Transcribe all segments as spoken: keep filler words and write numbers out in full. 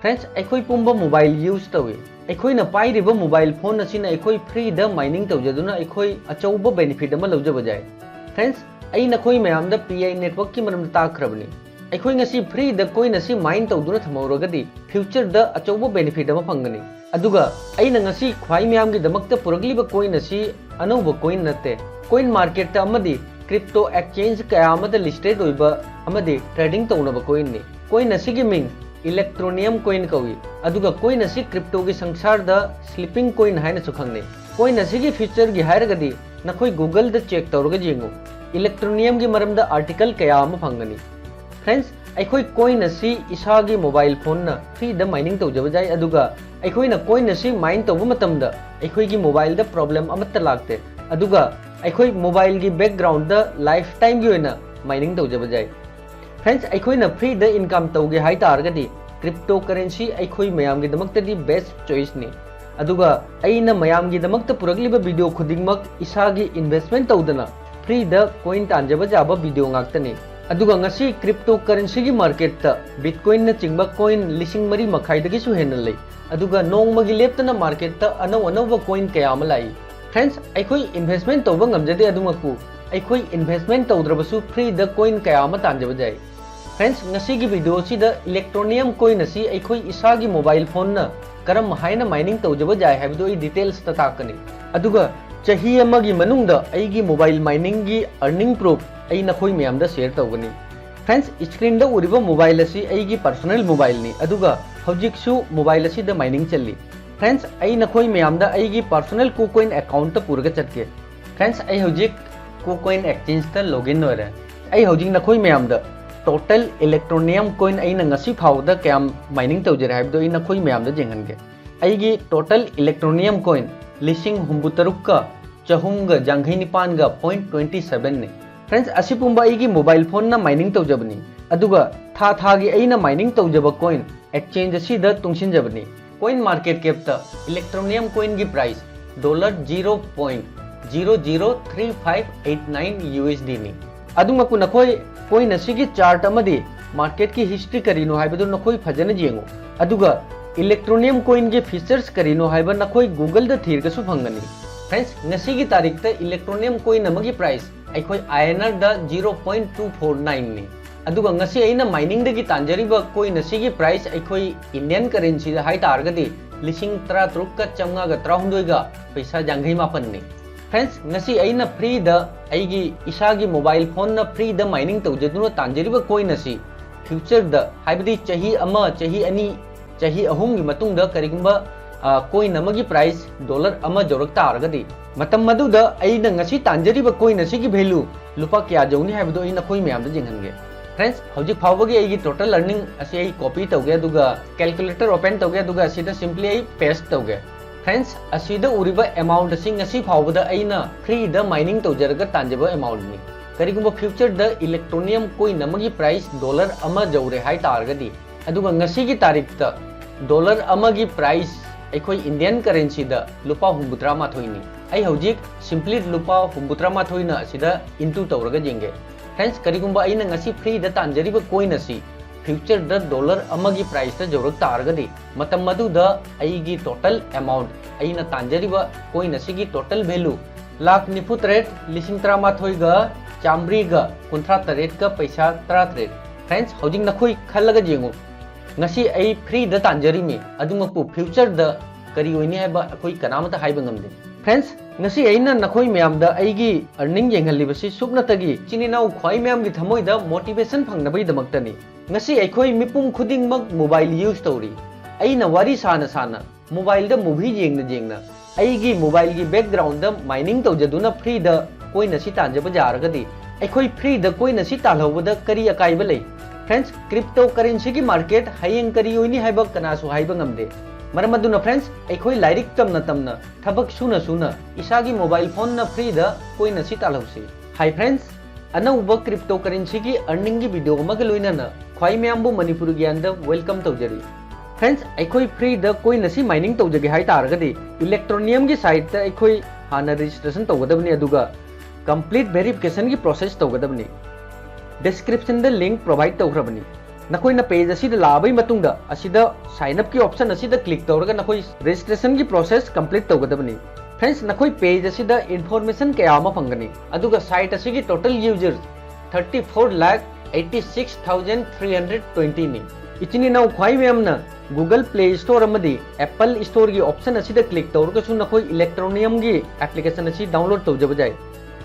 Friends, ꯑꯩꯈꯣꯏ ꯄꯨꯝꯕ mobile use ꯇꯧꯏ꯫ ꯑꯩꯈꯣꯏꯅ ꯄꯥꯏꯔꯤꯕ mobile phone ꯑꯁꯤꯅ ꯑꯩꯈꯣꯏ free ꯗ mining ꯇꯧꯖꯗꯨꯅ ꯑꯩꯈꯣꯏ ꯑꯆꯧꯕ benefit ꯑꯃ ꯂꯧꯖꯕ ꯌꯥꯏ꯫ Friends, ꯑꯩ ꯅꯈꯣꯏ ꯃꯌꯥꯝꯗ Pi network ꯀꯤ ꯃꯔꯝꯗ ꯇꯥꯛꯈ꯭ꯔꯕꯅꯤ꯫ ꯑꯩꯈꯣꯏ ꯉꯁꯤ free ꯗ coin ꯑꯁꯤ mine ꯇꯧꯗꯨꯅ ꯊꯝꯍꯧꯔꯒꯗꯤ future ꯗ ꯑꯆꯧꯕ benefit ꯑꯃ ꯐꯪꯒꯅꯤ꯫ ꯑꯗꯨꯒ ꯑꯩꯅ ꯉꯁꯤ ꯈ꯭ꯋꯥꯏ ꯃꯌꯥꯝꯒꯤꯗꯃꯛꯇ ꯄꯨꯔꯛꯂꯤꯕ coin ꯑꯁꯤ ꯑꯅꯧꯕ coin ꯅꯠꯇꯦ꯫ Coin market ꯇ ꯑꯃꯗꯤ crypto exchange ꯀꯌꯥ ꯑꯃꯗ listed ꯑꯣꯏꯕ ꯑꯃꯗꯤ trading ꯇꯧꯅꯕ coin ꯅꯤ꯫ Coin ꯑꯁꯤꯒꯤ ꯃꯤꯡ Electroneum coin ꯀꯧꯏ꯫ ꯑꯗꯨꯒ coin ꯑꯁꯤ crypto ꯒꯤ ꯁꯪꯁꯥꯔꯗ sleeping coin ꯍꯥꯏꯅꯁꯨ ꯈꯪꯅꯩ꯫ Coin ꯑꯁꯤꯒꯤ future ꯒꯤ ꯍꯥꯏꯔꯒꯗꯤ ꯅꯈꯣꯏ Google ꯗ check ꯇꯧꯔꯒ ꯌꯦꯡꯉꯨ꯫ Electroneum ꯒꯤ ꯃꯔꯝꯗ article ꯀꯌꯥ ꯑꯃ ꯐꯪꯒꯅꯤ꯫ Friends, ꯑꯩꯈꯣꯏ coin ꯑꯁꯤ ꯏꯁꯥꯒꯤ mobile phone ꯅ free ꯗ mining ꯇꯧꯖꯕ ꯌꯥꯏ, ꯑꯗꯨꯒ ꯑꯩꯈꯣꯏꯅ coin ꯑꯁꯤ mine ꯇꯧꯕ ꯃꯇꯝꯗ ꯑꯩꯈꯣꯏꯒꯤ mobile ꯗ problem ꯑꯃꯠꯇ ꯂꯥꯛꯇꯦ, ꯑꯗꯨꯒ ꯑꯩꯈꯣꯏ mobile ꯒꯤ background ꯗ lifetime ꯒꯤ ꯑꯣꯏꯅ mining ꯇꯧꯖꯕ ꯌꯥꯏ꯫ Friends, ꯑꯩꯈꯣꯏꯅ free ꯗ income ꯇꯧꯒꯦ ꯍꯥꯏ ꯇꯥꯔꯒꯗꯤ cryptocurrency ꯑꯩꯈꯣꯏ ꯃꯌꯥꯝꯒꯤꯗꯃꯛꯇꯗꯤ best choice ꯅꯤ꯫ ꯑꯗꯨꯒ ꯑꯩꯅ ꯃꯌꯥꯝꯒꯤꯗꯃꯛꯇ ꯄꯨꯔꯛꯂꯤꯕ video ꯈꯨꯗꯤꯡꯃꯛ ꯏꯁꯥꯒꯤ investment ꯇꯧꯗꯅ free ꯗ coin ꯇꯥꯟꯖꯕ ꯌꯥꯕ video ꯉꯥꯛꯇꯅꯤ꯫ ꯑꯗꯨꯒ ꯉꯁꯤ cryptocurrency ꯒꯤ market ꯇ Bitcoin ꯅꯆꯤꯡꯕ coin ꯂꯤꯁꯤꯡ ꯃꯔꯤ ꯃꯈꯥꯏꯗꯒꯤꯁꯨ ꯍꯦꯟꯅ ꯂꯩ꯫ ꯑꯗꯨꯒ ꯅꯣꯡꯃꯒꯤ ꯂꯦꯞꯇꯅ market ꯇ ꯑꯅꯧ ꯑꯅꯧꯕ coin ꯀꯌꯥ ꯑꯃ ꯂꯥꯛꯏ꯫ Friends, ꯑꯩꯈꯣꯏ investment ꯇꯧꯕ ꯉꯝꯖꯗꯦ, ꯑꯗꯨꯃꯛꯄꯨ ꯑꯩꯈꯣꯏ investment ꯇꯧꯗ꯭ꯔꯕꯁꯨ free ꯗ coin ꯀꯌꯥ ꯑꯃ ꯇꯥꯟꯖꯕ ꯌꯥꯏ꯫ Friends, ꯉꯁꯤꯒꯤ video ꯑꯁꯤꯗ Electroneum coin ꯑꯁꯤ ꯑꯩꯈꯣꯏ ꯏꯁꯥꯒꯤ mobile phone ꯅ ꯀꯔꯝ ꯍꯥꯏꯅ mining ꯇꯧꯖꯕ ꯌꯥꯏ ꯍꯥꯏꯕꯗꯨ ꯑꯩ details ꯇ ꯇꯥꯛꯀꯅꯤ꯫ ꯑꯗꯨꯒ ꯆꯍꯤ ꯑꯃꯒꯤ ꯃꯅꯨꯡꯗ ꯑꯩꯒꯤ mobile mining ꯒꯤ earning proof ꯑꯩ ꯅꯈꯣꯏ ꯃꯌꯥꯝꯗ share ꯇꯧꯒꯅꯤ꯫ Friends, screen ꯗ ꯎꯔꯤꯕ mobile ꯑꯁꯤ ꯑꯩꯒꯤ personal mobile ꯅꯤ, ꯑꯗꯨꯒ ꯍꯧꯖꯤꯛꯁꯨ mobile ꯑꯁꯤꯗ mining ꯆꯜꯂꯤ꯫ Friends, ꯑꯩ ꯅꯈꯣꯏ ꯃꯌꯥꯝꯗ ꯑꯩꯒꯤ personal KuCoin account ꯇ ꯄꯨꯔꯒ ꯆꯠꯀꯦ꯫ Friends, ꯑꯩ ꯍꯧꯖꯤꯛ KuCoin exchange ꯇ login ꯑꯣꯏꯔꯦ꯫ ꯑꯩ ꯍꯧꯖꯤꯛ ꯅꯈꯣꯏ ꯃꯌꯥꯝꯗ total Electroneum coin ꯑꯩꯅ ꯉꯁꯤ ꯐꯥꯎꯕꯗ ꯀꯌꯥꯝ mining ꯇꯧꯖꯔꯦ ꯍꯥꯏꯕꯗꯨ ꯑꯩ ꯅꯈꯣꯏ ꯃꯌꯥꯝꯗ ꯌꯦꯡꯍꯟꯒꯦ꯫ ꯑꯩꯒꯤ total Electroneum coin ꯂꯤꯁꯤꯡ ꯍꯨꯝꯐꯨ ꯇꯔꯨꯛꯀ ꯆꯍꯨꯝꯒ ꯌꯥꯡꯈꯩ ꯅꯤꯄꯥꯟꯒ point twenty seven ꯅꯤ꯫ Friends, ꯑꯁꯤ ꯄꯨꯝꯕ ꯑꯩꯒꯤ mobile phone ꯅ mining ꯇꯧꯖꯕꯅꯤ, ꯑꯗꯨꯒ ꯊꯥ ꯊꯥꯒꯤ ꯑꯩꯅ mining ꯇꯧꯖꯕ coin exchange ꯑꯁꯤꯗ ꯇꯨꯡꯁꯤꯟꯖꯕꯅꯤ꯫ Coin market cap ꯇ Electroneum coin ꯒꯤ price dollar zero point zero zero three five eight nine U S D ꯅꯤ꯫ ꯑꯗꯨꯃꯛꯄꯨ ꯅꯈꯣꯏ coin ꯑꯁꯤꯒꯤ chart ꯑꯃꯗꯤ marketꯀꯤ history ꯀꯔꯤꯅꯣ ꯍꯥꯏꯕꯗꯨ ꯅꯈꯣꯏ ꯐꯖꯅ ꯌꯦꯡꯉꯨ꯫ ꯑꯗꯨꯒ Electroneum coinꯒꯤ features ꯀꯔꯤꯅꯣ ꯍꯥꯏꯕ ꯅꯈꯣꯏ Googleꯗ ꯊꯤꯔꯒꯁꯨ ꯐꯪꯒꯅꯤ꯫ Friends, ꯉꯁꯤꯒꯤ ꯇꯥꯔꯤꯛꯇ Electroneum coin ꯑꯃꯒꯤ price ꯑꯩꯈꯣꯏ INRꯗ zero point two four nineꯅꯤ꯫ ꯑꯗꯨꯒ ꯉꯁꯤ ꯑꯩꯅ miningꯗꯒꯤ ꯇꯥꯟꯖꯔꯤꯕ coin ꯑꯁꯤꯒꯤ price ꯑꯩꯈꯣꯏ Indian currencyꯗ ꯍꯥꯏ ꯇꯥꯔꯒꯗꯤ ꯂꯤꯁꯤꯡ ꯇꯔꯥꯇꯔꯨꯛꯀ ꯆꯥꯝꯃꯉꯥꯒ ꯇꯔꯥꯍꯨꯝꯗꯣꯏꯒ ꯄꯩꯁꯥ ꯌꯥꯡꯈꯩ ꯃꯥꯄꯟꯅꯤ꯫ Friends, ꯉꯁꯤ ꯑꯩꯅ freeꯗ ꯑꯩꯒꯤ ꯏꯁꯥꯒꯤ mobile phoneꯅ freeꯗ mining ꯇꯧꯖꯗꯨꯅ ꯇꯥꯟꯖꯔꯤꯕ coin ꯑꯁꯤ futureꯗ, ꯍꯥꯏꯕꯗꯤ ꯆꯍꯤ ꯑꯃ, ꯆꯍꯤ ꯑꯅꯤ, ꯆꯍꯤ ꯑꯍꯨꯝꯒꯤ ꯃꯇꯨꯡꯗ ꯀꯔꯤꯒꯨꯝꯕ, ꯑ, coin ꯑꯃꯒꯤ price dollar ꯑꯃ ꯌꯧꯔꯛ ꯇꯥꯔꯒꯗꯤ, ꯃꯇꯝ ꯑꯗꯨꯗ ꯑꯩꯅ ꯉꯁꯤ ꯇꯥꯟꯖꯔꯤꯕ coin ꯑꯁꯤꯒꯤ value ꯂꯨꯄꯥ ꯀꯌꯥ ꯌꯧꯅꯤ ꯍꯥꯏꯕꯗꯨ ꯑꯩ ꯅꯈꯣꯏ ꯃꯌꯥꯝꯗ ꯌꯦꯡꯍꯟꯒꯦ꯫ Friends, ꯍꯧꯖꯤꯛ ꯐꯥꯎꯕꯒꯤ ꯑꯩꯒꯤ total earning ꯑꯁꯤ ꯑꯩ copy ꯇꯧꯒꯦ, ꯑꯗꯨꯒ calculator open ꯇꯧꯒꯦ, ꯑꯗꯨꯒ ꯑꯁꯤꯗ simply ꯑꯩ paste ꯇꯧꯒꯦ꯫ Friends, ꯑꯁꯤꯗ ꯎꯔꯤꯕ amount ꯑꯁꯤ ꯉꯁꯤ ꯐꯥꯎꯕꯗ ꯑꯩꯅ freeꯗ mining ꯇꯧꯖꯔꯒ ꯇꯥꯟꯖꯕ amountꯅꯤ꯫ ꯀꯔꯤꯒꯨꯝꯕ futureꯗ Electroneum coin ꯑꯃꯒꯤ price dollar ꯑꯃ ꯌꯧꯔꯦ ꯍꯥꯏ ꯇꯥꯔꯒꯗꯤ, ꯑꯗꯨꯒ ꯉꯁꯤꯒꯤ ꯇꯥꯔꯤꯛꯇ dollar ꯑꯃꯒꯤ price ꯑꯩꯈꯣꯏ Indian currencyꯗ ꯂꯨꯄꯥ ꯍꯨꯝꯐꯨꯇꯔꯥ ꯃꯥꯊꯣꯏꯅꯤ꯫ ꯑꯩ ꯍꯧꯖꯤꯛ simply ꯂꯨꯄꯥ ꯍꯨꯝꯐꯨꯇꯔꯥ ꯃꯥꯊꯣꯏꯅ ꯑꯁꯤꯗ into ꯇꯧꯔꯒ ꯌꯦꯡꯒꯦ꯫ Friends, ꯀꯔꯤꯒꯨꯝꯕ ꯑꯩꯅ ꯉꯁꯤ freeꯗ ꯇꯥꯟꯖꯔꯤꯕ coin ꯑꯁꯤ futureꯗ dollar ꯑꯃꯒꯤ priceꯇ ꯌꯧꯔꯛ ꯇꯥꯔꯒꯗꯤ, ꯃꯇꯝ ꯑꯗꯨꯗ ꯑꯩꯒꯤ total amount, ꯑꯩꯅ ꯇꯥꯟꯖꯔꯤꯕ coin ꯑꯁꯤꯒꯤ total value ꯂꯥꯈ ꯅꯤꯐꯨ ꯇꯔꯦꯠ ꯂꯤꯁꯤꯡ ꯇꯔꯥꯃꯥꯊꯣꯏꯒ ꯆꯥꯝꯃꯔꯤꯒ ꯀꯨꯟꯊ꯭ꯔꯥ ꯇꯔꯦꯠꯀ ꯄꯩꯁꯥ ꯇꯔꯥꯇꯔꯦꯠ꯫ Friends, ꯍꯧꯖꯤꯛ ꯅꯈꯣꯏ ꯈꯜꯂꯒ ꯌꯦꯡꯉꯨ, ꯉꯁꯤ ꯑꯩ freeꯗ ꯇꯥꯟꯖꯔꯤꯃꯤ, ꯑꯗꯨꯃꯛꯄꯨ futureꯗ ꯀꯔꯤ ꯑꯣꯏꯅꯤ ꯍꯥꯏꯕ ꯑꯩꯈꯣꯏ ꯀꯅꯥꯃꯠꯇ ꯍꯥꯏꯕ ꯉꯝꯗꯦ꯫ Friends, ꯉꯁꯤ ꯑꯩꯅ ꯅꯈꯣꯏ ꯃꯌꯥꯝꯗ ꯑꯩꯒꯤ earning ꯌꯦꯡꯍꯜꯂꯤꯕꯁꯤ ꯁꯨꯞꯅꯇꯒꯤ ꯏꯆꯤꯟ ꯏꯅꯥꯎ ꯈ꯭ꯋꯥꯏ ꯃꯌꯥꯝꯒꯤ ꯊꯃꯣꯏꯗ motivation ꯐꯪꯅꯕꯒꯤꯗꯃꯛꯇꯅꯤ꯫ ꯉꯁꯤ ꯑꯩꯈꯣꯏ ꯃꯤꯄꯨꯝ ꯈꯨꯗꯤꯡꯃꯛ mobile use ꯇꯧꯔꯤ꯫ ꯑꯩꯅ ꯋꯥꯔꯤ ꯁꯥꯅ ꯁꯥꯅ mobileꯗ movie ꯌꯦꯡꯅ ꯌꯦꯡꯅ ꯑꯩꯒꯤ mobileꯒꯤ backgroundꯗ mining ꯇꯧꯖꯗꯨꯅ freeꯗ coin ꯑꯁꯤ ꯇꯥꯟꯖꯕ ꯌꯥꯔꯒꯗꯤ, ꯑꯩꯈꯣꯏ freeꯗ coin ꯑꯁꯤ ꯇꯥꯜꯍꯧꯕꯗ ꯀꯔꯤ ꯑꯀꯥꯏꯕ ꯂꯩ? Friends, cryptocurrencyꯒꯤ market ꯍꯌꯦꯡ ꯀꯔꯤ ꯑꯣꯏꯅꯤ ꯍꯥꯏꯕ ꯀꯅꯥꯁꯨ ꯍꯥꯏꯕ ꯉꯝꯗꯦ꯫ ꯃꯔꯝ ꯑꯗꯨꯅ friends, ꯑꯩꯈꯣꯏ ꯂꯥꯏꯔꯤꯛ ꯇꯝꯅ ꯇꯝꯅ, ꯊꯕꯛ ꯁꯨꯅ ꯁꯨꯅ ꯏꯁꯥꯒꯤ mobile phoneꯅ freeꯗ coin ꯑꯁꯤ ꯇꯥꯜꯍꯧꯁꯤ꯫ Hi friends, ꯑꯅꯧꯕ cryptocurrencyꯒꯤ earningꯒꯤ video ꯑꯃꯒ ꯂꯣꯏꯅꯅ ꯈ꯭ꯋꯥꯏ ꯃꯌꯥꯝꯕꯨ ꯃꯅꯤꯄꯨꯔ ꯒ꯭ꯌꯥꯟꯗ welcome ꯇꯧꯖꯔꯤ꯫ Friends, ꯑꯩꯈꯣꯏ freeꯗ coin ꯑꯁꯤ mining ꯇꯧꯖꯒꯦ ꯍꯥꯏ ꯇꯥꯔꯒꯗꯤ Electroneumꯒꯤ siteꯇ ꯑꯩꯈꯣꯏ ꯍꯥꯟꯅ registration ꯇꯧꯒꯗꯕꯅꯤ, ꯑꯗꯨꯒ complete verificationꯒꯤ process ꯇꯧꯒꯗꯕꯅꯤ꯫ Description ꯗ link provide ꯇꯧꯈ꯭ꯔꯕꯅꯤ꯫ ꯅꯈꯣꯏꯅ page ꯑꯁꯤꯗ ꯂꯥꯛꯑꯕꯒꯤ ꯃꯇꯨꯡꯗ ꯑꯁꯤꯗ sign up ꯀꯤ option ꯑꯁꯤꯗ click ꯇꯧꯔꯒ ꯅꯈꯣꯏ registration ꯒꯤ process complete ꯇꯧꯒꯗꯕꯅꯤ꯫ Friends, ꯅꯈꯣꯏ page ꯑꯁꯤꯗ information ꯀꯌꯥ ꯑꯃ ꯐꯪꯒꯅꯤ, ꯑꯗꯨꯒ site ꯑꯁꯤꯒꯤ total users thirty four lakh eighty six thousand three hundred twenty ꯅꯤ꯫ ꯏꯆꯤꯟ ꯏꯅꯥꯎ ꯈ꯭ꯋꯥꯏ ꯃꯌꯥꯝꯅ Google Play Store ꯑꯃꯗꯤ Apple Store ꯒꯤ option ꯑꯁꯤꯗ click ꯇꯧꯔꯒꯁꯨ ꯅꯈꯣꯏ Electroneum ꯒꯤ application ꯑꯁꯤ download ꯇꯧꯖꯕ ꯌꯥꯏ꯫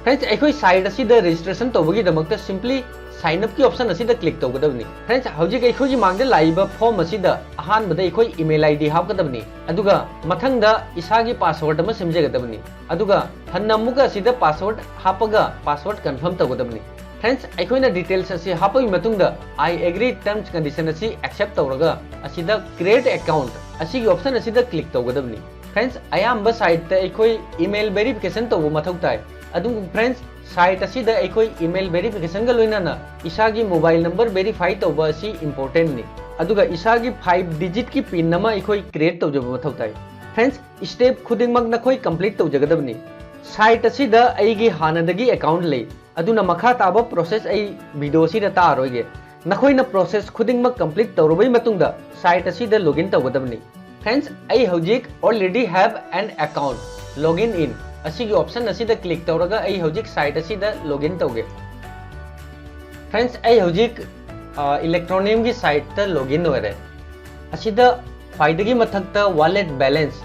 Friends, ꯑꯩꯈꯣꯏ site ꯑꯁꯤꯗ registration ꯇꯧꯕꯒꯤꯗꯃꯛꯇ simply sign up ꯀꯤ option ꯑꯁꯤꯗ click ꯇꯧꯒꯗꯕꯅꯤ꯫ Friends, ꯍꯧꯖꯤꯛ ꯑꯩꯈꯣꯏꯒꯤ ꯃꯥꯡꯗ ꯂꯥꯛꯏꯕ form ꯑꯁꯤꯗ ꯑꯍꯥꯟꯕꯗ ꯑꯩꯈꯣꯏ email ID ꯍꯥꯞꯀꯗꯕꯅꯤ, ꯑꯗꯨꯒ ꯃꯊꯪꯗ ꯏꯁꯥꯒꯤ password ꯑꯃ ꯁꯦꯝꯖꯒꯗꯕꯅꯤ, ꯑꯗꯨꯒ ꯍꯟꯅ ꯑꯃꯨꯛꯀ ꯑꯁꯤꯗ password ꯍꯥꯞꯄꯒ password confirm ꯇꯧꯒꯗꯕꯅꯤ꯫ Friends, ꯑꯩꯈꯣꯏꯅ details ꯑꯁꯤ ꯍꯥꯞꯄꯒꯤ ꯃꯇꯨꯡꯗ I agree terms condition ꯑꯁꯤ accept ꯇꯧꯔꯒ ꯑꯁꯤꯗ create account ꯑꯁꯤꯒꯤ option ꯑꯁꯤꯗ click ꯇꯧꯒꯗꯕꯅꯤ꯫ Friends, ꯑꯌꯥꯝꯕ site ꯇ ꯑꯩꯈꯣꯏ email verification ꯇꯧꯕ ꯃꯊꯧ ꯇꯥꯏ꯫ ꯑꯗꯨꯕꯨ friends, site ꯑꯁꯤꯗ ꯑꯩꯈꯣꯏ email verification ꯒ ꯂꯣꯏꯅꯅ ꯏꯁꯥꯒꯤ mobile number verify ꯇꯧꯕ ꯑꯁꯤ important ꯅꯤ꯫ ꯑꯗꯨꯒ ꯏꯁꯥꯒꯤ five digit ꯀꯤ pin ꯑꯃ ꯑꯩꯈꯣꯏ create ꯇꯧꯖꯕ ꯃꯊꯧ ꯇꯥꯏ꯫ Friends, step ꯈꯨꯗꯤꯡꯃꯛ ꯅꯈꯣꯏ complete ꯇꯧꯖꯒꯗꯕꯅꯤ꯫ Site ꯑꯁꯤꯗ ꯑꯩꯒꯤ ꯍꯥꯟꯅꯗꯒꯤ account ꯂꯩ, ꯑꯗꯨꯅ ꯃꯈꯥ ꯇꯥꯕ process ꯑꯩ video ꯑꯁꯤꯗ ꯇꯥꯛꯑꯔꯣꯏꯒꯦ꯫ ꯅꯈꯣꯏꯅ process ꯈꯨꯗꯤꯡꯃꯛ complete ꯇꯧꯔꯕꯒꯤ ꯃꯇꯨꯡꯗ site ꯑꯁꯤꯗ login ꯇꯧꯒꯗꯕꯅꯤ꯫ Friends, ꯑꯩ ꯍꯧꯖꯤꯛ already have an account, login in ꯑꯁꯤꯒꯤ option ꯑꯁꯤꯗ click ꯇꯧꯔꯒ ꯑꯩ ꯍꯧꯖꯤꯛ site ꯑꯁꯤꯗ login ꯇꯧꯒꯦ꯫ Friends, ꯑꯩ ꯍꯧꯖꯤꯛ, ꯑ, Electroneum ꯒꯤ site ꯇ login ꯑꯣꯏꯔꯦ꯫ ꯑꯁꯤꯗ ꯈ꯭ꯋꯥꯏꯗꯒꯤ ꯃꯊꯛꯇ wallet balance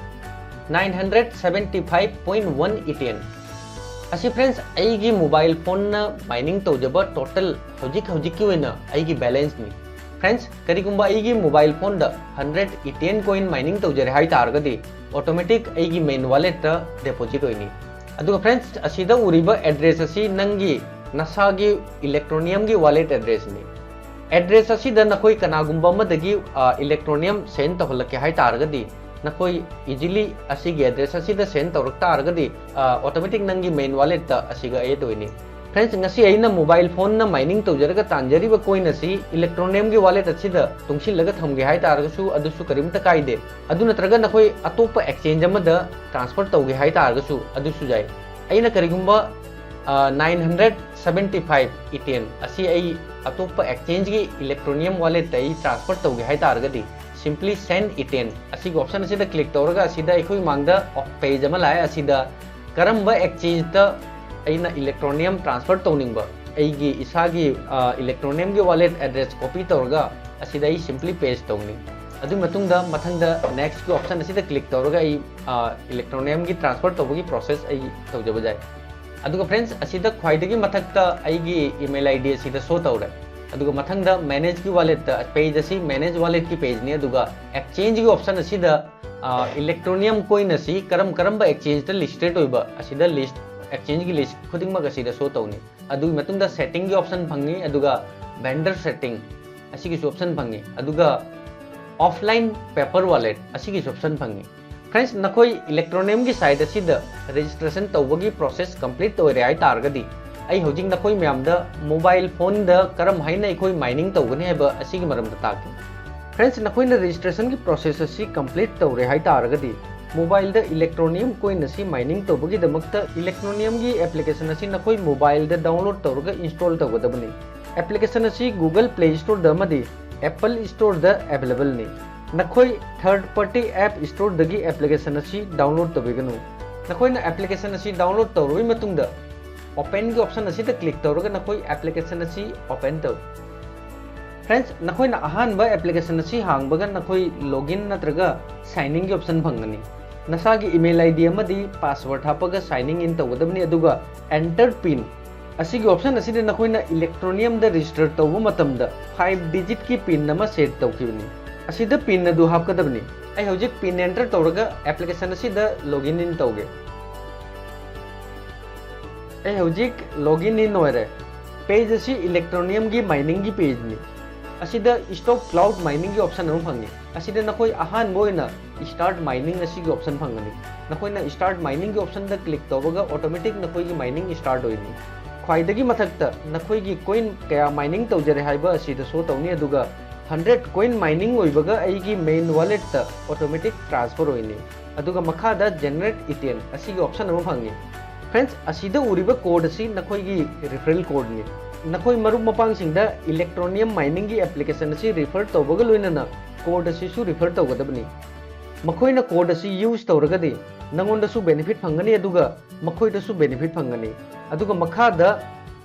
nine hundred seventy five point one Ethereum ꯑꯁꯤ, friends, ꯑꯩꯒꯤ mobile phone ꯅ mining ꯇꯧꯖꯕ total ꯍꯧꯖꯤꯛ ꯍꯧꯖꯤꯛꯀꯤ ꯑꯣꯏꯅ ꯑꯩꯒꯤ balance ꯅꯤ꯫ Friends, ꯀꯔꯤꯒꯨꯝꯕ ꯑꯩꯒꯤ mobile phone ꯗ hundred Ethereum coin mining ꯇꯧꯖꯔꯦ ꯍꯥꯏ ꯇꯥꯔꯒꯗꯤ, automatic ꯑꯩꯒꯤ main wallet ꯇ deposit ꯑꯣꯏꯅꯤ꯫ ꯑꯗꯨꯒ friends, ꯑꯁꯤꯗ ꯎꯔꯤꯕ address ꯑꯁꯤ ꯅꯪꯒꯤ ꯅꯁꯥꯒꯤ Electroneum ꯒꯤ wallet address ꯅꯤ꯫ Address ꯑꯁꯤꯗ ꯅꯈꯣꯏ ꯀꯅꯥꯒꯨꯝꯕ ꯑꯃꯗꯒꯤ, ꯑ, Electroneum send ꯇꯧꯍꯜꯂꯛꯀꯦ ꯍꯥꯏ ꯇꯥꯔꯒꯗꯤ, ꯅꯈꯣꯏ easily ꯑꯁꯤꯒꯤ address ꯑꯁꯤꯗ send ꯇꯧꯔꯛ ꯇꯥꯔꯒꯗꯤ, ꯑ, automatic ꯅꯪꯒꯤ main wallet ꯇ ꯑꯁꯤꯒ add ꯑꯣꯏꯅꯤ꯫ Friends, ꯉꯁꯤ ꯑꯩꯅ mobile phone ꯅ mining ꯇꯧꯖꯔꯒ ꯇꯥꯟꯖꯔꯤꯕ coin ꯑꯁꯤ Electroneum ꯒꯤ wallet ꯑꯁꯤꯗ ꯇꯨꯡꯁꯤꯜꯂꯒ ꯊꯝꯒꯦ ꯍꯥꯏ ꯇꯥꯔꯒꯁꯨ ꯑꯗꯨꯁꯨ ꯀꯔꯤꯝꯇ ꯀꯥꯏꯗꯦ꯫ ꯑꯗꯨ ꯅꯠꯇ꯭ꯔꯒ ꯅꯈꯣꯏ ꯑꯇꯣꯞꯄ exchange ꯑꯃꯗ transfer ꯇꯧꯒꯦ ꯍꯥꯏ ꯇꯥꯔꯒꯁꯨ ꯑꯗꯨꯁꯨ ꯌꯥꯏ꯫ ꯑꯩꯅ ꯀꯔꯤꯒꯨꯝꯕ ꯅꯥꯏꯟ ꯍꯟꯗ꯭ꯔꯦꯠ ꯁꯕꯦꯟꯇꯤ ꯐꯥꯏꯚ ꯏꯊꯦꯟ ꯑꯁꯤ ꯑꯩ ꯑꯇꯣꯞꯄ exchangeꯒꯤ Electroneum walletꯇ ꯑꯩ transfer ꯇꯧꯒꯦ ꯍꯥꯏ ꯇꯥꯔꯒꯗꯤ, simply send ꯏꯊꯦꯟ ꯑꯁꯤꯒꯤ option ꯑꯁꯤꯗ click ꯇꯧꯔꯒ, ꯑꯁꯤꯗ ꯑꯩꯈꯣꯏ ꯃꯥꯡꯗ page ꯑꯃ ꯂꯥꯛꯑꯦ꯫ ꯑꯁꯤꯗ ꯀꯔꯝꯕ exchangeꯇ ꯑꯩꯅ Electroneum transfer ꯇꯧꯅꯤꯡꯕ, ꯑꯩꯒꯤ ꯏꯁꯥꯒꯤ Electroneumꯒꯤ wallet address copy ꯇꯧꯔꯒ ꯑꯁꯤꯗ ꯑꯩ simply paste ꯇꯧꯅꯤ꯫ ꯑꯗꯨꯒꯤ ꯃꯇꯨꯡꯗ ꯃꯊꯪꯗ nextꯀꯤ option ꯑꯁꯤꯗ click ꯇꯧꯔꯒ ꯑꯩ Electroneumꯒꯤ transfer ꯇꯧꯕꯒꯤ process ꯑꯩ ꯇꯧꯖꯕ ꯌꯥꯏ꯫ ꯑꯗꯨꯒ friends, ꯑꯁꯤꯗ ꯈ꯭ꯋꯥꯏꯗꯒꯤ ꯃꯊꯛꯇ ꯑꯩꯒꯤ email ID ꯑꯁꯤꯗ show ꯇꯧꯔꯦ꯫ ꯑꯗꯨꯒ ꯃꯊꯪꯗ manageꯀꯤ walletꯇ, page ꯑꯁꯤ manage walletꯀꯤ pageꯅꯤ꯫ ꯑꯗꯨꯒ exchangeꯒꯤ option ꯑꯁꯤꯗ Electroneum coin ꯑꯁꯤ ꯀꯔꯝ ꯀꯔꯝꯕ exchangeꯇ listed ꯑꯣꯏꯕ, ꯑꯁꯤꯗ list, exchangeꯒꯤ list ꯈꯨꯗꯤꯡꯃꯛ ꯑꯁꯤꯗ show ꯇꯧꯅꯤ꯫ ꯑꯗꯨꯒꯤ ꯃꯇꯨꯡꯗ settingꯒꯤ option ꯐꯪꯉꯤ, ꯑꯗꯨꯒ vendor setting ꯑꯁꯤꯒꯤꯁꯨ option ꯐꯪꯉꯤ, ꯑꯗꯨꯒ offline paper wallet ꯑꯁꯤꯒꯤꯁꯨ option ꯐꯪꯉꯤ꯫ Friends, ꯅꯈꯣꯏ Electroneumꯒꯤ site ꯑꯁꯤꯗ registration ꯇꯧꯕꯒꯤ process complete ꯑꯣꯏꯔꯦ ꯍꯥꯏ ꯇꯥꯔꯒꯗꯤ, ꯑꯩ ꯍꯧꯖꯤꯛ ꯅꯈꯣꯏ ꯃꯌꯥꯝꯗ mobile phoneꯗ ꯀꯔꯝ ꯍꯥꯏꯅ ꯑꯩꯈꯣꯏ mining ꯇꯧꯒꯅꯤ ꯍꯥꯏꯕ ꯑꯁꯤꯒꯤ ꯃꯔꯝꯗ ꯇꯥꯛꯀꯦ꯫ Friends, ꯅꯈꯣꯏꯅ registrationꯒꯤ process ꯑꯁꯤ complete ꯇꯧꯔꯦ ꯍꯥꯏ ꯇꯥꯔꯒꯗꯤ, mobileꯗ Electroneum coin ꯑꯁꯤ mining ꯇꯧꯕꯒꯤꯗꯃꯛꯇ Electroneumꯒꯤ application ꯑꯁꯤ ꯅꯈꯣꯏ mobileꯗ download ꯇꯧꯔꯒ install ꯇꯧꯒꯗꯕꯅꯤ꯫ Application ꯑꯁꯤ Google Play Storeꯗ ꯑꯃꯗꯤ Apple Storeꯗ availableꯅꯤ꯫ ꯅꯈꯣꯏ third party app storeꯗꯒꯤ application ꯑꯁꯤ download ꯇꯧꯕꯤꯒꯅꯨ꯫ ꯅꯈꯣꯏꯅ application ꯑꯁꯤ download ꯇꯧꯔꯕ ꯃꯇꯨꯡꯗ, openꯒꯤ option ꯑꯁꯤꯗ click ꯇꯧꯔꯒ ꯅꯈꯣꯏ application ꯑꯁꯤ open ꯇꯧ꯫ Friends, ꯅꯈꯣꯏꯅ ꯑꯍꯥꯟꯕ application ꯑꯁꯤ ꯍꯥꯡꯕꯒ ꯅꯈꯣꯏ login ꯅꯠꯇ꯭ꯔꯒ signingꯒꯤ option ꯐꯪꯒꯅꯤ꯫ ꯅꯁꯥꯒꯤ email ID ꯑꯃꯗꯤ password ꯍꯥꯞꯄꯒ signing in ꯇꯧꯒꯗꯕꯅꯤ, ꯑꯗꯨꯒ enter pin ꯑꯁꯤꯒꯤ option ꯑꯁꯤꯗ ꯅꯈꯣꯏꯅ Electroneumꯗ register ꯇꯧꯕ ꯃꯇꯝꯗ five digitꯀꯤ pin ꯑꯃ set ꯇꯧꯈꯤꯕꯅꯤ꯫ ꯑꯁꯤꯗ pin ꯑꯗꯨ ꯍꯥꯞꯀꯗꯕꯅꯤ꯫ ꯑꯩ ꯍꯧꯖꯤꯛ pin enter ꯇꯧꯔꯒ application ꯑꯁꯤꯗ login in ꯇꯧꯒꯦ꯫ ꯑꯩ ꯍꯧꯖꯤꯛ login in ꯑꯣꯏꯔꯦ꯫ Page ꯑꯁꯤ Electroneumꯒꯤ miningꯒꯤ pageꯅꯤ꯫ ꯑꯁꯤꯗ stop cloud miningꯒꯤ option ꯑꯃ ꯐꯪꯉꯤ꯫ ꯑꯁꯤꯗ ꯅꯈꯣꯏ ꯑꯍꯥꯟꯕ ꯑꯣꯏꯅ start mining ꯑꯁꯤꯒꯤ option ꯐꯪꯒꯅꯤ꯫ ꯅꯈꯣꯏꯅ start miningꯒꯤ optionꯗ click ꯇꯧꯕꯒ automatic ꯅꯈꯣꯏꯒꯤ mining start ꯑꯣꯏꯅꯤ꯫ ꯈ꯭ꯋꯥꯏꯗꯒꯤ ꯃꯊꯛꯇ ꯅꯈꯣꯏꯒꯤ coin ꯀꯌꯥ mining ꯇꯧꯖꯔꯦ ꯍꯥꯏꯕ ꯑꯁꯤꯗ show ꯇꯧꯅꯤ, ꯑꯗꯨꯒ hundred coin mining ꯑꯣꯏꯕꯒ ꯑꯩꯒꯤ main walletꯇ automatic transfer ꯑꯣꯏꯅꯤ꯫ ꯑꯗꯨꯒ ꯃꯈꯥꯗ generate Ethen ꯑꯁꯤꯒꯤ option ꯑꯃ ꯐꯪꯉꯤ꯫ Friends, ꯑꯁꯤꯗ ꯎꯔꯤꯕ code ꯑꯁꯤ ꯅꯈꯣꯏꯒꯤ referral codeꯅꯤ꯫ ꯅꯈꯣꯏ ꯃꯔꯨꯞ ꯃꯄꯥꯡꯁꯤꯡꯗ Electroneum miningꯒꯤ application ꯑꯁꯤ refer ꯇꯧꯕꯒ ꯂꯣꯏꯅꯅ code ꯑꯁꯤꯁꯨ refer ꯇꯧꯒꯗꯕꯅꯤ꯫ ꯃꯈꯣꯏꯅ code ꯑꯁꯤ use ꯇꯧꯔꯒꯗꯤ ꯅꯉꯣꯟꯗꯁꯨ benefit ꯐꯪꯒꯅꯤ, ꯑꯗꯨꯒ ꯃꯈꯣꯏꯗꯁꯨ benefit ꯐꯪꯒꯅꯤ꯫ ꯑꯗꯨꯒ ꯃꯈꯥꯗ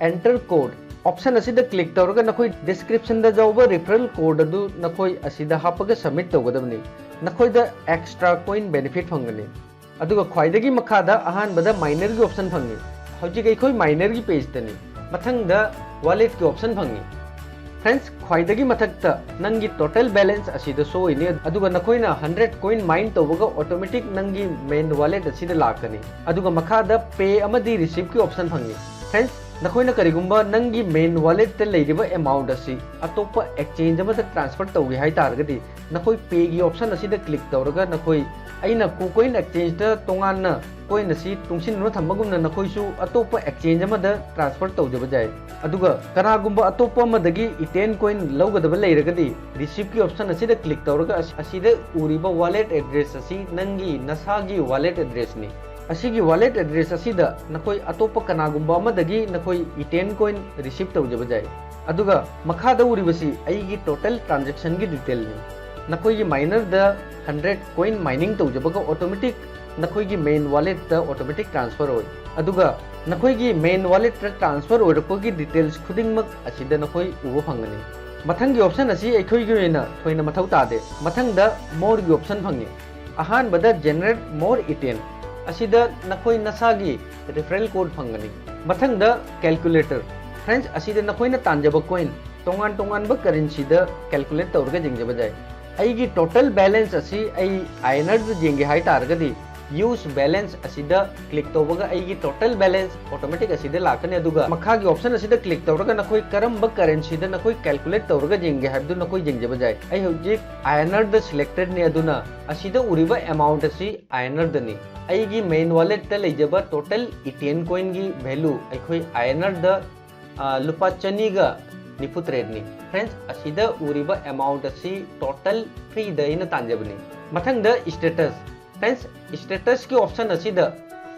Enter code option ꯑꯁꯤꯗ click ꯇꯧꯔꯒ ꯅꯈꯣꯏ descriptionꯗ ꯌꯥꯎꯕ referral code ꯑꯗꯨ ꯅꯈꯣꯏ ꯑꯁꯤꯗ ꯍꯥꯞꯄꯒ submit ꯇꯧꯒꯗꯕꯅꯤ꯫ ꯅꯈꯣꯏꯗ extra coin benefit ꯐꯪꯒꯅꯤ꯫ ꯑꯗꯨꯒ ꯈ꯭ꯋꯥꯏꯗꯒꯤ ꯃꯈꯥꯗ ꯑꯍꯥꯟꯕꯗ minerꯒꯤ option ꯐꯪꯉꯤ꯫ ꯍꯧꯖꯤꯛ ꯑꯩꯈꯣꯏ minerꯒꯤ pageꯇꯅꯤ꯫ ꯃꯊꯪꯗ walletꯀꯤ option ꯐꯪꯉꯤ꯫ Friends, ꯈ꯭ꯋꯥꯏꯗꯒꯤ ꯃꯊꯛꯇ ꯅꯪꯒꯤ total balance ꯑꯁꯤꯗ show ꯑꯣꯏꯅꯤ, ꯑꯗꯨꯒ ꯅꯈꯣꯏꯅ hundred coin mine ꯇꯧꯕꯒ automatic ꯅꯪꯒꯤ main wallet ꯑꯁꯤꯗ ꯂꯥꯛꯀꯅꯤ꯫ ꯑꯗꯨꯒ ꯃꯈꯥꯗ pay ꯑꯃꯗꯤ receivekꯤ option ꯐꯪꯉꯤ꯫ Friends, ꯅꯈꯣꯏꯅ ꯀꯔꯤꯒꯨꯝꯕ ꯅꯪꯒꯤ main walletꯇ ꯂꯩꯔꯤꯕ amount ꯑꯁꯤ ꯑꯇꯣꯞꯄ exchange ꯑꯃꯗ transfer ꯇꯧꯒꯦ ꯍꯥꯏꯇꯥꯔꯒꯗꯤ, ꯅꯈꯣꯏ payꯒꯤ option ꯑꯁꯤꯗ click ꯇꯧꯔꯒ ꯅꯈꯣꯏ ꯑꯩꯅ KuCoin Exchangeꯇ ꯇꯣꯉꯥꯟꯅ coin ꯑꯁꯤ ꯇꯨꯡꯁꯤꯟꯗꯨꯅ ꯊꯝꯕꯒꯨꯝꯅ ꯅꯈꯣꯏꯁꯨ ꯑꯇꯣꯞꯄ exchange ꯑꯃꯗ transfer ꯇꯧꯖꯕ ꯌꯥꯏ꯫ ꯑꯗꯨꯒ ꯀꯅꯥꯒꯨꯝꯕ ꯑꯇꯣꯞꯄ ꯑꯃꯗꯒꯤ Etain coin ꯂꯧꯒꯗꯕ ꯂꯩꯔꯒꯗꯤ, receivekꯤ option ꯑꯁꯤꯗ click ꯇꯧꯔꯒ ꯑꯁ-, ꯑꯁꯤꯗ ꯎꯔꯤꯕ wallet address ꯑꯁꯤ ꯅꯪꯒꯤ ꯅꯁꯥꯒꯤ wallet addressꯅꯤ꯫ ꯑꯁꯤꯒꯤ wallet address ꯑꯁꯤꯗ ꯅꯈꯣꯏ ꯑꯇꯣꯞꯄ ꯀꯅꯥꯒꯨꯝꯕ ꯑꯃꯗꯒꯤ ꯅꯈꯣꯏ Etain coin receive ꯇꯧꯖꯕ ꯌꯥꯏ꯫ ꯑꯗꯨꯒ ꯃꯈꯥꯗ ꯎꯔꯤꯕꯁꯤ ꯑꯩꯒꯤ total transactionꯒꯤ detailꯅꯤ꯫ ꯅꯈꯣꯏꯒꯤ minerꯗ hundred coin mining ꯇꯧꯖꯕꯒ automatic ꯅꯈꯣꯏꯒꯤ main walletꯇ automatic transfer ꯑꯣꯏ꯫ ꯑꯗꯨꯒ ꯅꯈꯣꯏꯒꯤ main walletꯇ transfer ꯑꯣꯏꯔꯛꯄꯒꯤ details ꯈꯨꯗꯤꯡꯃꯛ ꯑꯁꯤꯗ ꯅꯈꯣꯏ ꯎꯕ ꯐꯪꯒꯅꯤ꯫ ꯃꯊꯪꯒꯤ option ꯑꯁꯤ ꯑꯩꯈꯣꯏꯒꯤ ꯑꯣꯏꯅ ꯊꯣꯏꯅ ꯃꯊꯧ ꯇꯥꯗꯦ꯫ ꯃꯊꯪꯗ moreꯒꯤ option ꯐꯪꯉꯤ꯫ ꯑꯍꯥꯟꯕꯗ generate more Etain꯫ ꯑꯁꯤꯗ ꯅꯈꯣꯏ ꯅꯁꯥꯒꯤ referral code ꯐꯪꯒꯅꯤ꯫ ꯃꯊꯪꯗ calculator꯫ Friends, ꯑꯁꯤꯗ ꯅꯈꯣꯏꯅ ꯇꯥꯟꯖꯕ coin ꯇꯣꯉꯥꯟ ꯇꯣꯉꯥꯟꯕ currencyꯗ calculate ꯇꯧꯔꯒ ꯌꯦꯡꯖꯕ ꯌꯥꯏ꯫ ꯑꯩꯒꯤ total balance ꯑꯁꯤ ꯑꯩ INRꯗ ꯌꯦꯡꯒꯦ ꯍꯥꯏ ꯇꯥꯔꯒꯗꯤ, use balance ꯑꯁꯤꯗ click ꯇꯧꯕꯒ ꯑꯩꯒꯤ total balance automatic ꯑꯁꯤꯗ ꯂꯥꯛꯀꯅꯤ꯫ ꯑꯗꯨꯒ ꯃꯈꯥꯒꯤ option ꯑꯁꯤꯗ click ꯇꯧꯔꯒ ꯅꯈꯣꯏ ꯀꯔꯝꯕ currencyꯗ ꯅꯈꯣꯏ calculate ꯇꯧꯔꯒ ꯌꯦꯡꯒꯦ ꯍꯥꯏꯕꯗꯨ ꯅꯈꯣꯏ ꯌꯦꯡꯖꯕ ꯌꯥꯏ꯫ ꯑꯩ ꯍꯧꯖꯤꯛ INRꯗ selectedꯅꯤ, ꯑꯗꯨꯅ ꯑꯁꯤꯗ ꯎꯔꯤꯕ amount ꯑꯁꯤ INRꯗꯅꯤ꯫ ꯑꯩꯒꯤ main walletꯇ ꯂꯩꯖꯕ total Etain coinꯒꯤ value ꯑꯩꯈꯣꯏ INRꯗ, ꯑ, ꯂꯨꯄꯥ ꯆꯅꯤꯒ ꯅꯤꯐꯨ ꯇꯔꯦꯠꯅꯤ꯫ Friends, ꯑꯁꯤꯗ ꯎꯔꯤꯕ amount ꯑꯁꯤ total freeꯗ ꯑꯩꯅ ꯇꯥꯟꯖꯕꯅꯤ꯫ ꯃꯊꯪꯗ status꯫ Friends, statusꯀꯤ option ꯑꯁꯤꯗ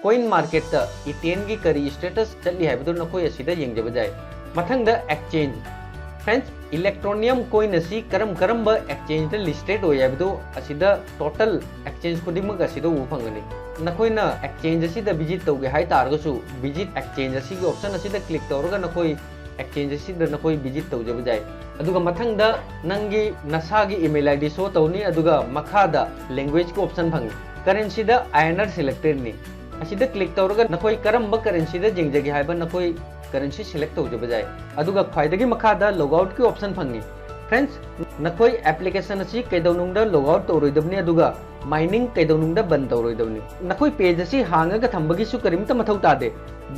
ꯀꯣꯏꯟ ꯃꯥꯔꯀꯦꯠꯇ ꯏꯊꯦꯟꯒꯤ ꯀꯔꯤ ꯁ꯭ꯇꯦꯇꯁ ꯆꯠꯂꯤ ꯍꯥꯏꯕꯗꯨ ꯅꯈꯣꯏ ꯑꯁꯤꯗ ꯌꯦꯡꯖꯕ ꯌꯥꯏ꯫ ꯃꯊꯪꯗ ꯑꯦꯛꯁꯆꯦꯟꯖ꯫ ꯐ꯭ꯔꯦꯟꯁ, ꯏꯂꯦꯛꯇ꯭ꯔꯣꯅꯤꯌꯝ ꯀꯣꯏꯟ ꯑꯁꯤ ꯀꯔꯝ ꯀꯔꯝꯕ ꯑꯦꯛꯁꯆꯦꯟꯖꯇ ꯂꯤꯁꯇꯦꯠ ꯑꯣꯏ ꯍꯥꯏꯕꯗꯨ ꯑꯁꯤꯗ ꯇꯣꯇꯦꯜ ꯑꯦꯛꯁꯆꯦꯟꯖ ꯈꯨꯗꯤꯡꯃꯛ ꯑꯁꯤꯗ ꯎꯕ ꯐꯪꯒꯅꯤ꯫ ꯅꯈꯣꯏꯅ ꯑꯦꯛꯁꯆꯦꯟꯖ ꯑꯁꯤꯗ ꯚꯤꯖꯤꯠ ꯇꯧꯒꯦ ꯍꯥꯏ ꯇꯥꯔꯒꯁꯨ, ꯚꯤꯖꯤꯠ ꯑꯦꯛꯁꯆꯦꯟꯖ ꯑꯁꯤꯒꯤ ꯑꯣꯞꯁꯟ ꯑꯁꯤꯗ ꯀ꯭ꯂꯤꯛ ꯇꯧꯔꯒ ꯅꯈꯣꯏ ꯑꯦꯛꯁꯆꯦꯟꯖ ꯑꯁꯤꯗ ꯅꯈꯣꯏ ꯚꯤꯖꯤꯠ ꯇꯧꯖꯕ ꯌꯥꯏ꯫ ꯑꯗꯨꯒ ꯃꯊꯪꯗ ꯅꯪꯒꯤ ꯅꯁꯥꯒꯤ ꯏꯃꯦꯜ ꯑꯥꯏ ꯗꯤ ꯁꯣ ꯇꯧꯅꯤ, ꯑꯗꯨꯒ ꯃꯈꯥꯗ ꯂꯦꯡꯒ꯭ꯋꯦꯖꯀꯤ ꯑꯣꯞꯁꯟ ꯐꯪꯉꯤ꯫ ꯀꯔꯦꯟꯁꯤꯗ ꯑꯥꯏ ꯑꯦꯟ ꯑꯥꯔ ꯁꯦꯂꯦꯛꯇꯦꯠꯅꯤ꯫ ꯑꯁꯤꯗ ꯀ꯭ꯂꯤꯛ ꯇꯧꯔꯒ ꯅꯈꯣꯏ ꯀꯔꯝꯕ ꯀꯔꯦꯟꯁꯤꯗ ꯌꯦꯡꯖꯒꯦ ꯍꯥꯏꯕ ꯅꯈꯣꯏ ꯀꯔꯦꯟꯁꯤ ꯁꯦꯂꯦꯛ ꯇꯧꯖꯕ ꯌꯥꯏ꯫ ꯑꯗꯨꯒ ꯈ꯭ꯋꯥꯏꯗꯒꯤ ꯃꯈꯥꯗ ꯂꯣꯒ ꯑꯥꯎꯠꯀꯤ ꯑꯣꯞꯁꯟ ꯐꯪꯉꯤ꯫ ꯐ꯭ꯔꯦꯟꯁ, ꯅꯈꯣꯏ ꯑꯦꯄ꯭ꯂꯤꯀꯦꯁꯟ ꯑꯁꯤ ꯀꯩꯗꯧꯅꯨꯡꯗ ꯂꯣꯒ ꯑꯥꯎꯠ ꯇꯧꯔꯣꯏꯗꯕꯅꯤ, ꯑꯗꯨꯒ ꯃꯥꯏꯅꯤꯡ ꯀꯩꯗꯧꯅꯨꯡꯗ ꯕꯟ ꯇꯧꯔꯣꯏꯗꯕꯅꯤ꯫ ꯅꯈꯣꯏ ꯄꯦꯖ ꯑꯁꯤ ꯍꯥꯡꯉꯒ ꯊꯝꯕꯒꯤꯁꯨ ꯀꯔꯤꯝꯇ ꯃꯊꯧ ꯇꯥꯗꯦ꯫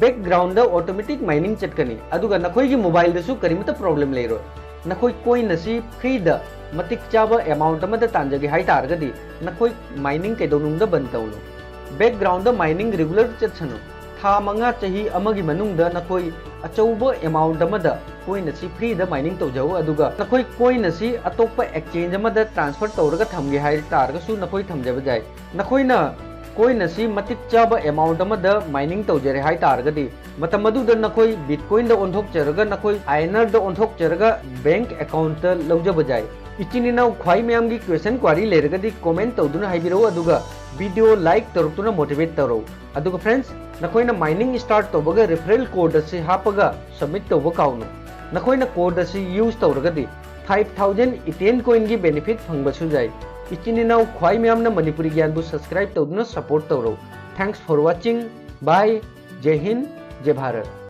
ꯕꯦꯛꯒ꯭ꯔꯥꯎꯟꯗ ꯑꯣꯇꯣꯃꯦꯇꯤꯛ ꯃꯥꯏꯅꯤꯡ ꯆꯠꯀꯅꯤ, ꯑꯗꯨꯒ ꯅꯈꯣꯏꯒꯤ ꯃꯣꯕꯥꯏꯜꯗꯁꯨ ꯀꯔꯤꯃꯇ ꯄ꯭ꯔꯣꯕ꯭ꯂꯦꯝ ꯂꯩꯔꯣꯏ꯫ ꯅꯈꯣꯏ ꯀꯣꯏꯟ ꯑꯁꯤ ꯐ꯭ꯔꯤꯗ ꯃꯇꯤꯛ ꯆꯥꯕ ꯑꯦꯃꯥꯎꯟꯠ ꯑꯃꯗ ꯇꯥꯟꯖꯒꯦ ꯍꯥꯏ ꯇꯥꯔꯒꯗꯤ ꯅꯈꯣꯏ ꯃꯥꯏꯅꯤꯡ ꯀꯩꯗꯧꯅꯨꯡꯗ ꯕꯟ ꯇꯧꯅꯨ꯫ ꯕꯦꯛꯒ꯭ꯔꯥꯎꯟꯗ ꯃꯥꯏꯅꯤꯡ ꯔꯤꯒꯨꯂꯔ ꯆꯠꯁꯅꯨ꯫ ꯊꯥ ꯃꯉꯥ, ꯆꯍꯤ ꯑꯃꯒꯤ ꯃꯅꯨꯡꯗ ꯅꯈꯣꯏ ꯑꯆꯧꯕ ꯑꯦꯃꯥꯎꯟꯠ ꯑꯃꯗ ꯀꯣꯏꯟ ꯑꯁꯤ ꯐ꯭ꯔꯤꯗ ꯃꯥꯏꯅꯤꯡ ꯇꯧꯖꯧ, ꯑꯗꯨꯒ ꯅꯈꯣꯏ ꯀꯣꯏꯟ ꯑꯁꯤ ꯑꯇꯣꯞꯄ ꯑꯦꯛꯁꯆꯦꯟꯖ ꯑꯃꯗ ꯇ꯭ꯔꯥꯟꯁꯐꯔ ꯇꯧꯔꯒ ꯊꯝꯒꯦ ꯍꯥꯏ ꯇꯥꯔꯒꯁꯨ ꯅꯈꯣꯏ ꯊꯝꯖꯕ ꯌꯥꯏ꯫ ꯅꯈꯣꯏꯅ ꯀꯣꯏꯟ ꯑꯁꯤ ꯃꯇꯤꯛ ꯆꯥꯕ ꯑꯦꯃꯥꯎꯟꯠ ꯑꯃꯗ ꯃꯥꯏꯅꯤꯡ ꯇꯧꯖꯔꯦ ꯍꯥꯏ ꯇꯥꯔꯒꯗꯤ, ꯃꯇꯝ ꯑꯗꯨꯗ ꯅꯈꯣꯏ ꯕꯤꯠꯀꯣꯏꯟꯗ ꯑꯣꯟꯊꯣꯛꯆꯔꯒ ꯅꯈꯣꯏ ꯑꯥꯏ ꯑꯦꯟ ꯑꯥꯔꯗ ꯑꯣꯟꯊꯣꯛꯆꯔꯒ ꯕꯦꯡꯛ ꯑꯦꯀꯥꯎꯟꯠꯇ ꯂꯧꯖꯕ ꯌꯥꯏ꯫ ꯏꯆꯤꯟ ꯏꯅꯥꯎ ꯈ꯭ꯋꯥꯏ ꯃꯌꯥꯝꯒꯤ ꯀ꯭ꯋꯦꯁꯟ ꯀ꯭ꯋꯥꯔꯤ ꯂꯩꯔꯒꯗꯤ ꯀꯣꯃꯦꯟꯠ ꯇꯧꯗꯨꯅ ꯍꯥꯏꯕꯤꯔꯛꯎ, ꯑꯗꯨꯒ ꯚꯤꯗꯤꯑꯣ ꯂꯥꯏꯛ ꯇꯧꯔꯛꯇꯨꯅ ꯃꯣꯇꯤꯚꯦꯠ ꯇꯧꯔꯛꯎ꯫ ꯑꯗꯨꯒ ꯐ꯭ꯔꯦꯟꯁ, ꯅꯈꯣꯏꯅ ꯃꯥꯏꯅꯤꯡ ꯁ꯭ꯇꯥꯔꯠ ꯇꯧꯕꯒ ꯔꯤꯐꯔꯦꯜ ꯀꯣꯗ ꯑꯁꯤ ꯍꯥꯞꯄꯒ ꯁꯕꯃꯤꯠ ꯇꯧꯕ ꯀꯥꯎꯅꯨ꯫ ꯅꯈꯣꯏꯅ ꯀꯣꯗ ꯑꯁꯤ ꯌꯨꯁ ꯇꯧꯔꯒꯗꯤ ꯐꯥꯏꯚ ꯊꯥꯎꯖꯟ ꯏꯊꯦꯟ ꯀꯣꯏꯟꯒꯤ ꯕꯦꯅꯤꯐꯤꯠ ꯐꯪꯕꯁꯨ ꯌꯥꯏ꯫ ꯏꯆꯤꯟ ꯏꯅꯥꯎ ꯈ꯭ꯋꯥꯏ ꯃꯌꯥꯝꯅ ꯃꯅꯤꯄꯨꯔꯤ ꯒ꯭ꯌꯥꯟꯕꯨ ꯁꯕꯁꯀ꯭ꯔꯥꯏꯕ ꯇꯧꯗꯨꯅ ꯁꯄꯣꯔꯠ ꯇꯧꯔꯧ꯫ Thanks for watching. Bye. Jai Hind, Jai Bharat.